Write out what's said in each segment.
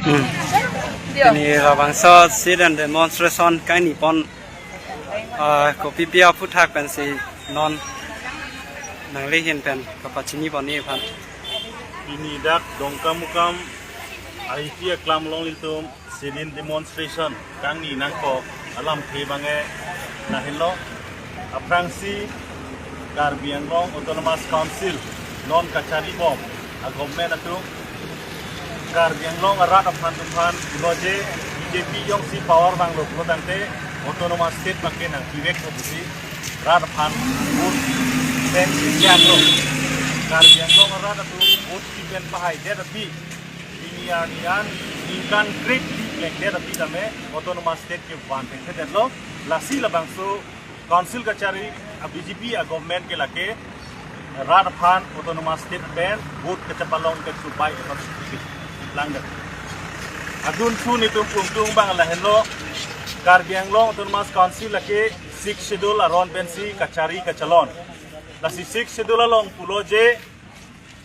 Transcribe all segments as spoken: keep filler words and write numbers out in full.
Hmm. Pini labangso sit and demonstration kaini pon, ah, kopi pi aphuthak pensi non nanglihin pen kapachini pon-i aphan. Pini dak Dongkamukam I T aklam along ilitum sit-in demonstration kangni nangkok alamthe abangke lahenlo. Aphrangsi Karbi Anglong Autonomous Council non kachari bom a government atum Karbi Anglong arat aphan atum aphan pulo je B J P jongsi power vanglo pulo tangte Autonomous State abangke nangpivekpo pusi rat aphan vote pen si diya lo. Karbi Anglong arat atum vote si pen pahaidet aphi, pini arni an ningkan krepli plengdet aphi tame Autonomous State kevan thekthedetlo. Lasi labangso Council kachari a B J P a government ke lake rat aphan Autonomous State pen vote kachepalong kachubai eton langdet. Adunthu nelitum pungtung abang lahenlo, Karbi Anglong Autonomous Council lake Sixth Schedule aron pensi kachari kachalon. Lasi Sixth Schedule along pulo je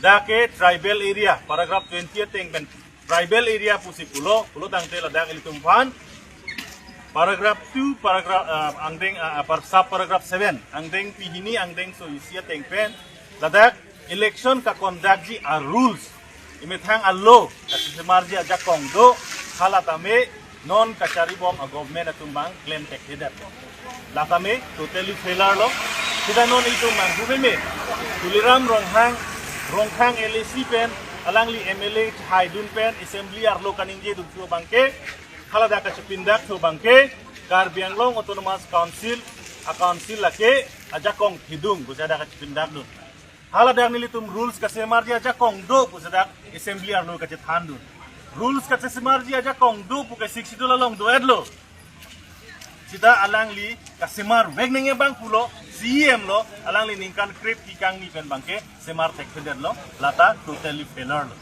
dak ke tribal area, paragraph twenty ateng pen tribal area pusi pulo, pulo tangte ladak ilitum aphan paragraph two, paragraph, ah, angdeng, ah, ah, par-, sub paragraph seven, angdeng pihini, angdeng so isi ateng pen ladak election kaconductji a rules, imethang a law kachesemarji ajakong do, hala tame non kachari bom a government atum abang klem thekthedet. La tame totally failure lo. Sita non itum manghu meme Tuliram Ronghang, Rongkhang L A C pen alangli M L A haidun pen assembly arlo kaningje dunthu abangke, haladak kachepindakthu abangke Karbi Anglong Autonomous Council a council lake ajakong thidung pusi hadak kachepindakdun. Haladak nelitum rules kasemarji ajakong do pusi dak assembly arlo kachethandun. Rules kachesemarji ajakong do puke Sixth Schedule along do-etlo. Sita alangli kasemar vek nangji abang pulo, C E M lo, alangli ningkan krepli kangni pen abangke semar thekthedetlo, lata totally failure lo.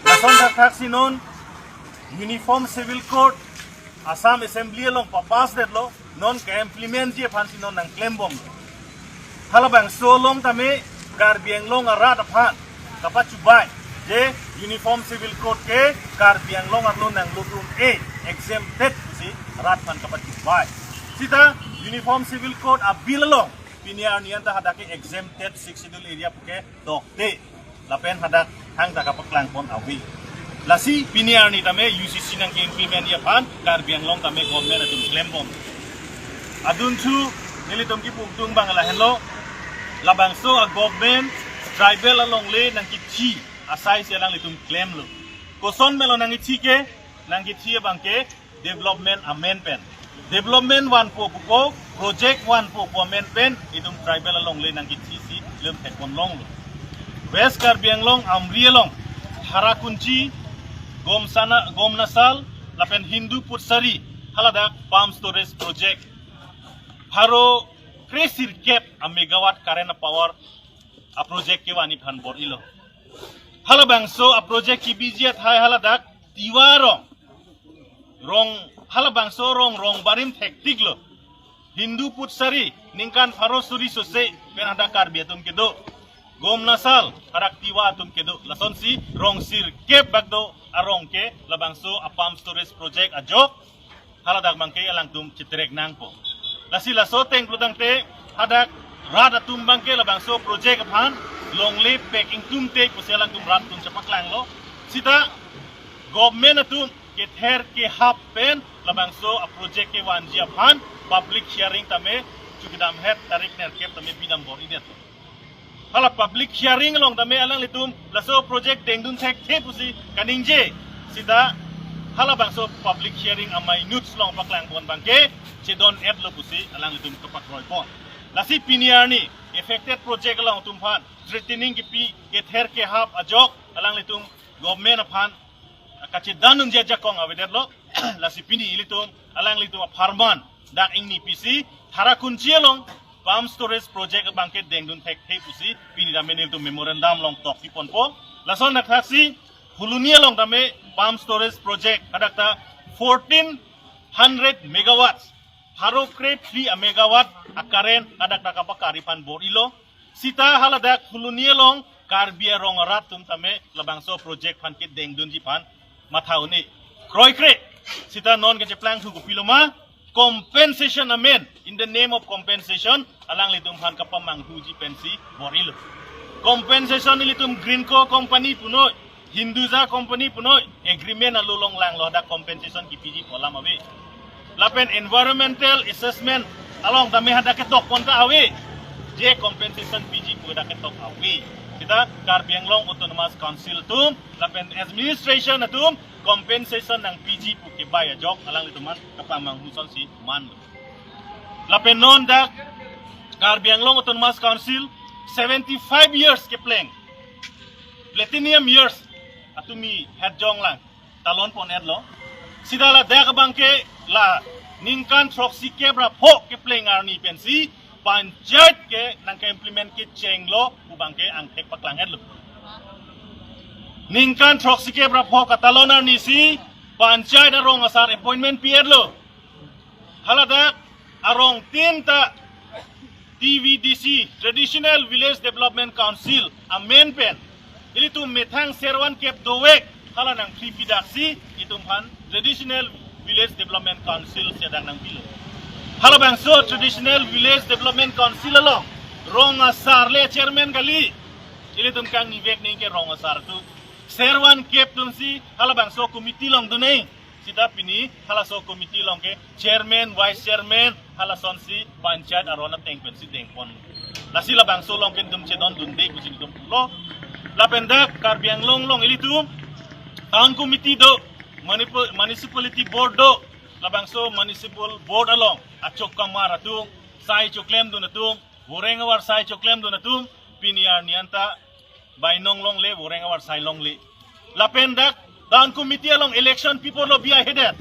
Lason thakthaksi non Uniform Civil Code Assam Assembly along papassdetlo, non ke-implementji aphansi non nangklembom. Halabangso along tame Karbi Anglong arat aphan kapachubai je Uniform Civil Code ke Karbi Anglong arlo nanglotum e, exempted pusi rat aphan kapachubai. Sita Uniform Civil Code a bill along pini arni anta hadak ke exempted Sixth Schedule area puke tokte. Lapen hadak thangta kapaklang pon ave. Lasi pini arni tame U C C nangke-implementji aphan Karbi Anglong tame government atum klembom. Adunthu nelitum kipungtung abang lahenlo, labangso a government tribal alongle nangkithi asaisi alanglitum klemlo. Koson melo nangkithi ke, nangkithi abangke development amen pen. Development vanpo puko, project vanpo pu amen pen, itum tribal alongle nangkithisi lem thekpon longlo. West Karbi Anglong Amri along Tharakunchi, Gomsana, Gomnasal, lapen Hindu Putsari, haladak pump storage project. Pharo kresirkep a megawatt current a power a project kevan-i aphan bor-ilo. Halabangso a project kebiji athai haladak Tiwa rong. Rong, halabangso rong, rong barim thektiklo. Hindu Putsari, ningkan pharo suri sose pen hadak Karbi atum kedo. Gomnasal, hadak Tiwa atum kedo. Lasonsi rong sirkep bak do arong ke labangso a pump storage project ajok haladak abangke alangtum chetrek nangpo. Lasi laso ateng pulo tangte hadak rat atum abangke labangso project aphan longle pek ingtumte pusi alangtum rat atum chepaklanglo. Sita government atum kether kehap pen labangso a project kevanji aphan public hearing tame chukidamhet tarik nerkep tame bidam bor-idet. Hala public hearing along tame alanglitum laso project dengdun thekthe pusi kaningje. Sita halabangso public hearing a minutes along paklangpon abangke chedon-etlo pusi alanglitum kepakroipon. Lasi pini arni affected project along atum aphan threatening kipi kether kehap ajok alanglitum government aphan kachedan-unji ajakong avedetlo. Lasi pini ilitum alanglitum apharman dak ingni pisi Tharakunchi along pump storage project abangke dengdun thekthe pusi pini tame nelitum memorandum along tokpiponpo. Lason thakthaksi Phuloni along tame pump storage project hadak ta fourteen hundred megawatts, pharo krephli a megawatt a current hadak ta kapakari aphan bor-ilo. Sita haladak Phuloni along Karbi arong arat atum tame labangso project aphan kedengdunji aphan matha un-e. Kroikre, sita non kacheplangthu kopiloma, compensation amen, in the name of compensation, alanglitum aphan kapamanghuji pensi bor-ilo. Compensation ilitum Greenko company punoi, Hinduja company punoi, agreement along longlanglo, hadak compensation kipiji pu alam ave. Lapen environmental assessment along tame hadak ketok pon ta ave. Je compensation piji pu hadak ketok ave. Sita Karbi Anglong Autonomous Council atum, lapen administration atum, compensation nangpiji pu kebai ajok alanglitum aphan kapamanghu asonsi manlo. Lapen non dak Karbi Anglong Autonomous Council seventy-five years kepleng, platinum years, atumi het jonglang, talon pon-etlo. Sita ladak abangke la ningkan throksi kep ra pho kepleng arni pensi panchayat ke nangke-implement kechenglo pu abangke angthek paklang-etlo. Ningkan throksi kep ra pho katalon arnisi panchayat arong asar appointment pi-etlo. Haladak arong tin ta T V D C, Traditional Village Development Council amen pen ilitum methang servan kep dovek hala nangphri pidaksi itum aphan Traditional Village Development Council si hadak nangpilo. Halabangso Traditional Village Development Council along rong asar le chairman kali. Ilitum kangnivek ningke rong asar atum, servan kep atumsi halabangso committee along dun-e. Sita pini halaso committee along ke chairman, vice chairman, halasonsi panchayat aron ateng pensi dengpon. Lasi labangso along ke itum chedondunde pusi itum pulo. Lapen dak Karbi Anglong along ilitum town committee do, munipo-, municipality board do, labangso municipal board along achok kamar atum, sai choklemdun atum, voreng avarsai choklemdun atum, pini arni anta bainong longle, voreng avarsai longle. Lapen dak town committee along election pi apotlo bi ahedet.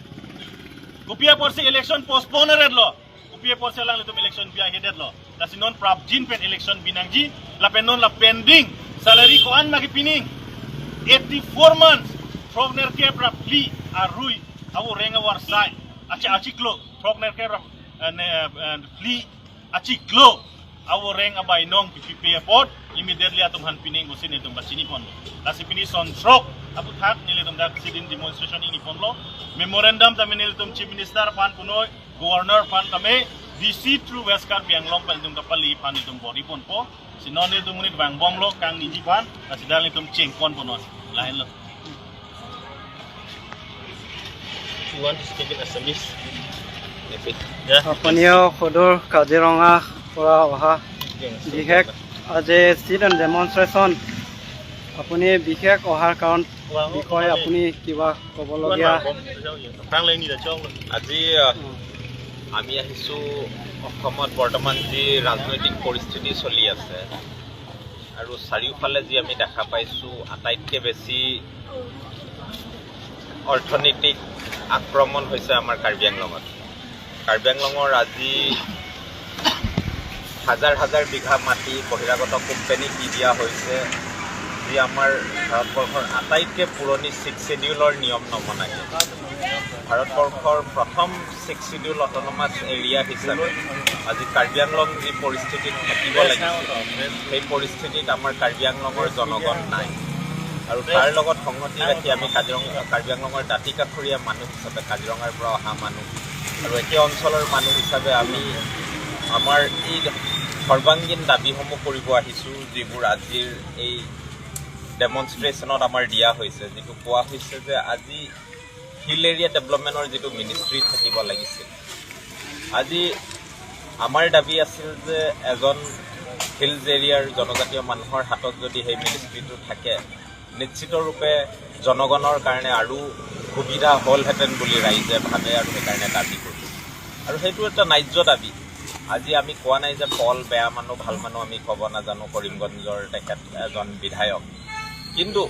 Kopi aporsi election postpone-etlo. Kopi aporsi alanglitum election bi ahedetlo. Lasi non prapjin pen election binangji. Lapen non la pending salary ko-an ma kepining. Eighty-four months. Throknerkep ra phli arui avoreng avarsai. Achi, achiklo. Throknerkep ra, eh, ne, eh, phli achiklo avoreng abainong pipipe apot immediately atum aphan pining pusi nelitum pachini ponlo. Lasi pini son throk aphuthak nelitum dak sit-in demonstration ingni ponlo. Memorandum tame nelitum Chief Minister aphan punoi, Governor aphan tame, D C through West Karbi Anglong pen itum kapali aphan itum bor-i ponpo. Si non nelitum monit vangbomlo kangniji aphan, lasi dak nelitum chengpon ponpo non. Lahenlo. You want to speak in Assamese? Maybe. Yeah. আপুনি সদৰ কাজিৰঙাৰ পৰা অহা বিশেষ আজি cheat and demonstration, আপুনি বিশেষ অহাৰ কাৰণ বিষয়ে আপুনি কিবা ক'বলগীয়া? আজি, আহ, আমি আহিছো অসমত বৰ্তমান যি ৰাজনৈতিক পৰিস্থিতি চলি আছে আৰু চাৰিওফালে যি আমি দেখা পাইছো, আটাইতকৈ বেছি অৰ্থনৈতিক আক্ৰমণ হৈছে আমাৰ কাৰ্বি আংলঙত। কাৰ্বি আংলঙৰ আজি হাজাৰ হাজাৰ বিঘা মাটি বহিৰাগত কোম্পানীক দি দিয়া হৈছে, যি আমাৰ ভাৰতবৰ্ষৰ আটাইতকৈ পুৰণি ছিক্স শ্বেডিউলৰ নিয়ম নমনাকৈ ভাৰতবৰ্ষৰ প্ৰথম ছিক্স শ্বেডিউল অট'নমাছ এৰিয়া হিচাপে আজি কাৰ্বি আংলং যি পৰিস্থিতিত থাকিব লাগিছিল, সেই পৰিস্থিতিত আমাৰ কাৰ্বি আংলঙৰ জনগণ নাই। আৰু তাৰ লগত সংগতি ৰাখি আমি কাজিৰঙা, কাৰ্বি আংলঙৰ দাঁতি কাষৰীয়া মানুহ হিচাপে, কাজিৰঙাৰ পৰা অহা মানুহ আৰু একে অঞ্চলৰ মানুহ হিচাপে আমি আমাৰ এই সৰ্বাংগীন দাবীসমূহ কৰিব আহিছোঁ, যিবোৰ আজিৰ এই ডেমনষ্ট্ৰেশ্যনত আমাৰ দিয়া হৈছে, যিটো কোৱা হৈছে যে আজি হিল এৰিয়া ডেভেলপমেণ্টৰ যিটো মিনিষ্ট্ৰী থাকিব লাগিছিল, আজি আমাৰ দাবী আছিল যে এজন হিলছ এৰিয়াৰ জনজাতীয় মানুহৰ হাতত যদি সেই মিনিষ্ট্ৰীটো থাকে, নিশ্চিত ৰূপে জনগণৰ কাৰণে আৰু সুবিধা হ'লহেঁতেন বুলি ৰাইজে ভাবে আৰু সেইকাৰণে দাবী কৰিছে। আৰু সেইটো এটা ন্যায্য দাবী। আজি আমি কোৱা নাই যে পল বেয়া মানুহ, ভাল মানুহ আমি ক'ব নাজানো, কৰিমগঞ্জৰ তেখেত এজন বিধায়ক। কিন্তু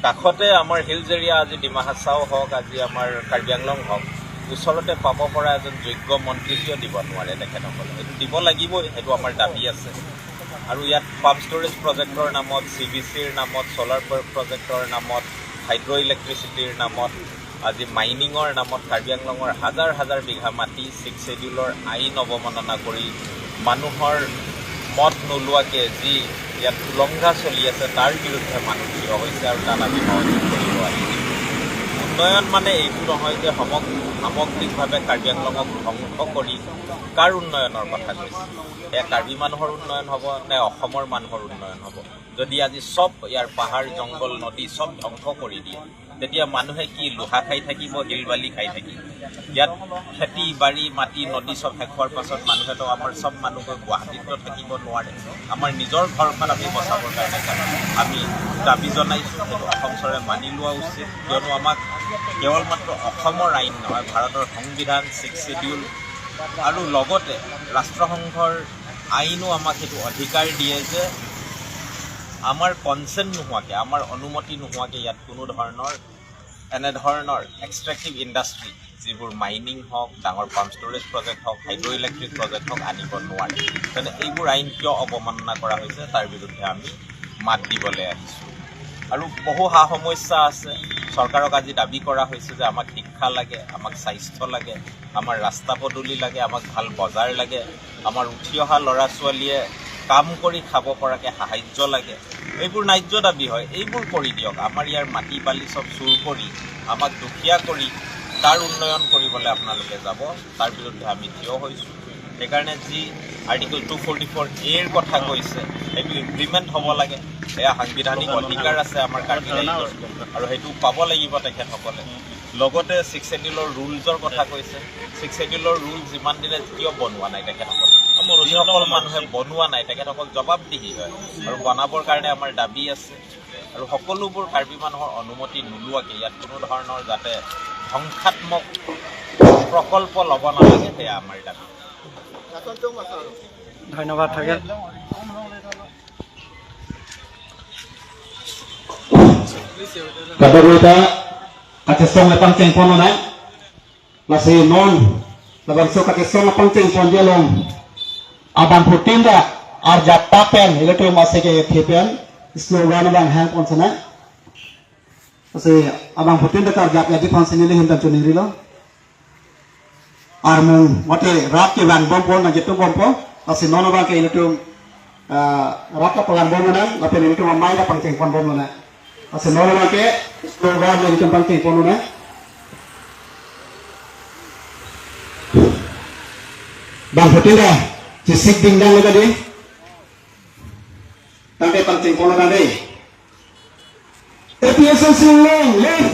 কাষতে আমাৰ হিলছ এৰিয়া, আজি ডিমা হাছাও হওক, আজি আমাৰ কাৰ্বি আংলং হওক, ওচৰতে পাব পৰা এজন যোগ্য মন্ত্ৰী কিয় দিব নোৱাৰে তেখেতসকলে? সেইটো দিব লাগিবই, সেইটো আমাৰ দাবী আছে। আৰু ইয়াত পাম্প ষ্ট'ৰেজ প্ৰজেক্টৰ নামত, চি বি চিৰ নামত, ছ'লাৰ প্ৰ-, প্ৰজেক্টৰ নামত, হাইড্ৰ' ইলেক্ট্ৰিচিটিৰ নামত, আজি মাইনিঙৰ নামত কাৰ্বি আংলঙৰ হাজাৰ হাজাৰ বিঘা মাটি ছিক্স শ্বেডিউলৰ আইন অৱমাননা কৰি মানুহৰ মত নোলোৱাকে যি ইয়াত উলংঘা চলি আছে, তাৰ বিৰুদ্ধে মানুহ থিয় হৈছে আৰু তাত আমি সহযোগ কৰিব আহিছোঁ। উন্নয়ন মানে এইটো নহয় যে সমগ-, সামগ্ৰিকভাৱে কাৰ্বি আংলঙক ধ্বংস কৰি কাৰ উন্নয়নৰ কথা কৈছে। এয়া কাৰ্বি মানুহৰ উন্নয়ন হ'ব নে অসমৰ মানুহৰ উন্নয়ন হ'ব? যদি আজি চব ইয়াৰ পাহাৰ, জংঘল, নদী চব ধ্বংস কৰি দিয়ে, তেতিয়া মানুহে কি লোহা খাই থাকিব, শিল বালি খাই থাকিব? ইয়াত খেতি, বাৰী, মাটি, নদী চব শেষ হোৱাৰ পাছত মানুহেতো আমাৰ চব মানুহ গৈ গুৱাহাটীততো থাকিব নোৱাৰে। আমাৰ নিজৰ ঘৰখন আমি বচাবৰ কাৰণে আমি দাবী জনাইছোঁ, সেইটো অসম চৰকাৰে মানি লোৱা উচিত। কিয়নো আমাক কেৱল মাত্ৰ অসমৰ আইন নহয়, ভাৰতৰ সংবিধান, ছিক্স শ্বিডিউল আৰু লগতে ৰাষ্ট্ৰসংঘৰ আইনো আমাক সেইটো অধিকাৰ দিয়ে যে আমাৰ কনচেণ্ট নোহোৱাকে, আমাৰ অনুমতি নোহোৱাকে ইয়াত কোনো ধৰণৰ, এনেধৰণৰ এক্সট্ৰেক্টিভ ইণ্ডাষ্ট্ৰী, যিবোৰ মাইনিং হওক, ডাঙৰ পাম্প ষ্ট'ৰেজ প্ৰজেক্ট হওক, হাইড্ৰ' ইলেক্ট্ৰিক প্ৰজেক্ট হওক, আনিব নোৱাৰে। তেনে এইবোৰ আইন কিয় অৱমাননা কৰা হৈছে, তাৰ বিৰুদ্ধে আমি মাত দিবলৈ আহিছোঁ। আৰু বহু সা সমস্যা আছে। চৰকাৰক আজি দাবী কৰা হৈছে যে আমাক শিক্ষা লাগে, আমাক স্বাস্থ্য লাগে, আমাৰ ৰাস্তা পদূলি লাগে, আমাক ভাল বজাৰ লাগে, আমাৰ উঠি অহা ল'ৰা ছোৱালীয়ে কাম কৰি খাব পৰাকে সাহায্য লাগে। এইবোৰ ন্যায্য দাবী হয়, এইবোৰ কৰি দিয়ক। আমাৰ ইয়াৰ মাটি বালি চব চুৰ কৰি, আমাক দুখীয়া কৰি, তাৰ উন্নয়ন কৰিবলৈ আপোনালোকে যাব, তাৰ বিৰুদ্ধে আমি থিয় হৈছোঁ। সেইকাৰণে যি আৰ্টিকল টু ফৰ্টি ফ'ৰ এৰ কথা কৈছে, সেইটো ইমপ্লিমেণ্ট হ'ব লাগে। সেয়া সাংবিধানিক অধিকাৰ আছে আমাৰ কাৰ্বি ৰাইজৰ, আৰু সেইটো পাব লাগিব তেখেতসকলে। লগতে ছিক্স শ্বিডিউলৰ ৰুলছৰ কথা কৈছে। ছিক্স শ্বিডিউলৰ ৰুলছ ইমান দিনে কিয় বনোৱা নাই তেখেতসকল? যিসকল মানুহে বনোৱা নাই, তেখেতসকল জবাবদিহি হয় আৰু বনাবৰ কাৰণে আমাৰ দাবী আছে। আৰু সকলোবোৰ কাৰ্বি মানুহৰ অনুমতি নোলোৱাকে ইয়াত কোনো ধৰণৰ যাতে ধ্বংসাত্মক প্ৰকল্প ল'ব নালাগে, সেয়া আমাৰ দাবী। ধন্যবাদ থাকিল। Kadokave ta kachesong le pangcheng pon nang. Lasi non labangso kachesong pangcheng ponji along abangphutin ta arjap ta pen ilitum masi kethe pen slogan abang hang pon sana. Lasi abangphutin ta arjap ya ji phan sini le hintan chuniri lo. Armung mate rat ke vang bom pon na jitu bom pon. Lasi non abang ke ilitum, ah, rat ka palang bom nang, lapen ilitum amai ta pangcheng pon bom nang. Lasi non abang ke slogan le ilitum pangcheng pon nang. Bangphutin ta chesik dingdang le tadi. Tangte pangcheng pon nang dei. A P H L C long live!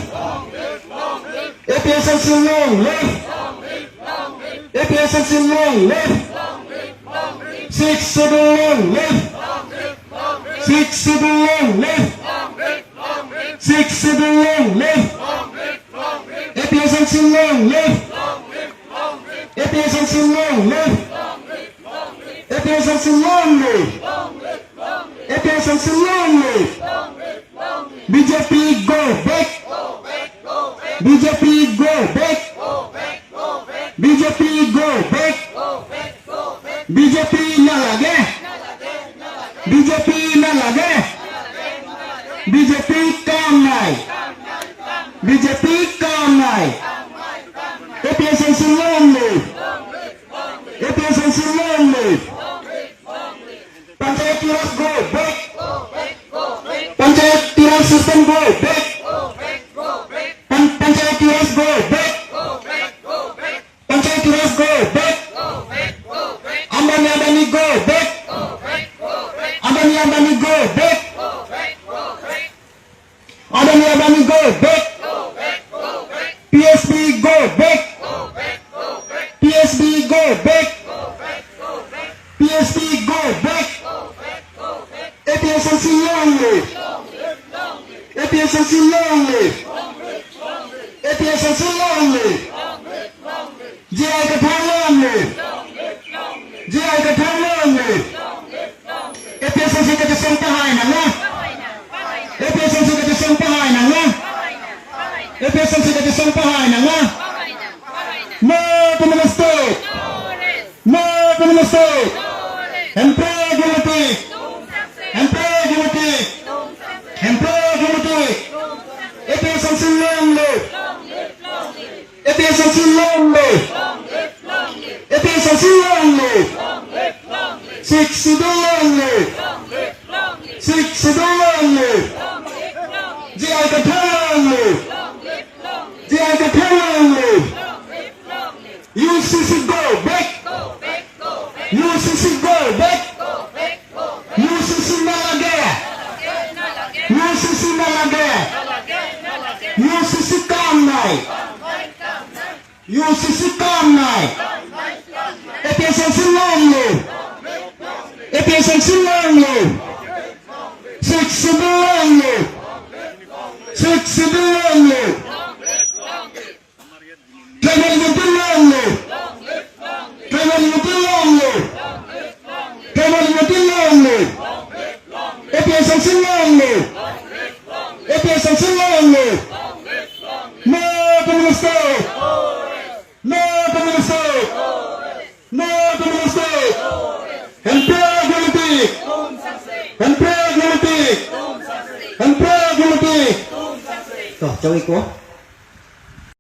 A P H L C long live! A P H L C long live! Sixth Schedule long live! Sixth Schedule long live! Sixth Schedule long live! A P H L C long live! A P H L C long live! A P H L C long live! A P H L C long live! B J P go back! B J P go back! B J P go back! B J P na lage! B J P na lage! B J P kam nai! B J P kam nai! A P H L C long live! A P H L C long live! Panchayati Raj go back! Panchayati Raj system go back! Pan-, Panchayati Raj go back! Panchayati Raj go back! Ambani Adani go back! Ambani Adani go back! Adani Adani go back! P S B go back! P S B go back! P S B go back! A P H L C long live! A P H L C long live! A P H L C long live! J I Kathar long live! J I Kathar long live! A P H L C kachesong pahai nang lo! A P H L C kachesong pahai nang lo! A P H L C kachesong pahai nang lo! No to the mistake! No to the mistake! Hemprek unity! Hemprek unity! Hemprek unity! A P H L C long live! A P H L C long live! A P H L C long live! Sixth Schedule long live! Sixth Schedule long live! J I Kathar long live! U C C kam nai. A P H L C longlo. A P H L C longlo. Sixth Schedule longlo. Sixth Schedule longlo. Tribal unity longlo. Tribal unity longlo. Tribal unity longlo. A P H L C longlo. A P H L C longlo. No to minister. No to minister. No to minister. Hemphu unity. Hemphu unity. Hemphu unity. To, chawiko.